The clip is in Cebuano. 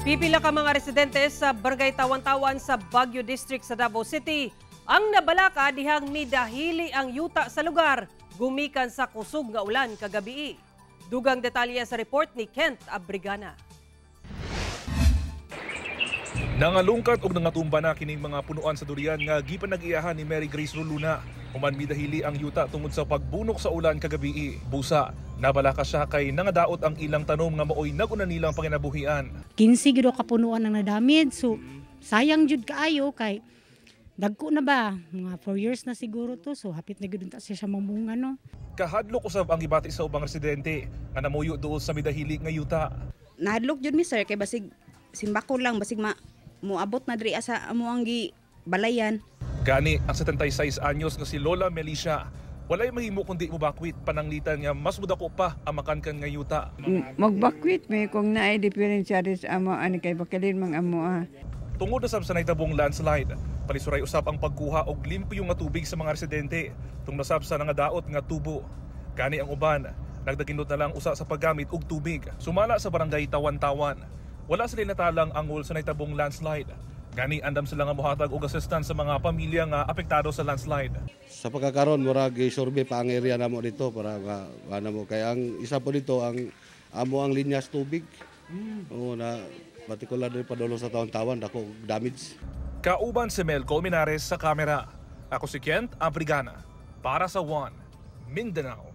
Pipila ka mga residente sa Barangay Tawan-Tawan sa Baguio District sa Davao City ang nabalaka dihang midahili ang yuta sa lugar gumikan sa kusog nga ulan kagabii. Dugang detalye sa report ni Kent Abrigana. Nangalungkat og nangatumba na kining mga punuan sa durian nga gipanag-iyahan ni Mary Grace Roluna. Human midahili ang yuta tungod sa pagbunok sa ulan kagabii. Busa, nabalaka siya kay nangadaot ang ilang tanom nga maoy naguna nilang panginabuhian. 15 gyud ka punuan ang nadamid. So sayang jud kaayo kay dagko na ba, mga 4 years na siguro to, so hapit na gyud unta siya sa mamunga, no. Kahadlok usab ang gibati sa ubang residente nga namuyo duol sa midahili nga yuta. Nahadlok jud mi, sir, kay basig simbako lang, basig ma moabot na diri sa amo ang gi balayan. Gani ang 76 anyos nga si Lola Melisha, walay mahimo kundi mobakwit, pananglitan nga mas mudako pa ang makankan nga yuta. Magbakwit mi kung naay diferensya sa amo ani kay bakalin mang amo ah. Tungod na sab sa nahitabong landslide, palisuray usab ang pagkuha og limpyo nga tubig sa mga residente tungod sab sa nangadaot nga tubo. Gani ang uban, nagdaginot na lang usa sa paggamit og tubig. Sumala sa Barangay Tawan-Tawan, wala sila natalang angol sa nahitabong landslide. Gani andam sila nga mohatag og assistance sa mga pamilya nga apektado sa landslide. Sa pagkakaroon, murag survey pa ang area namo dito para nga ano mo kay ang isa po dito ang amo ang linyas tubig. Oo na partikular diri padulong sa Tawan-Tawan, dako damage. Kauban si Mel Colmenares sa kamera. Ako si Kent Abrigana para sa One Mindanao.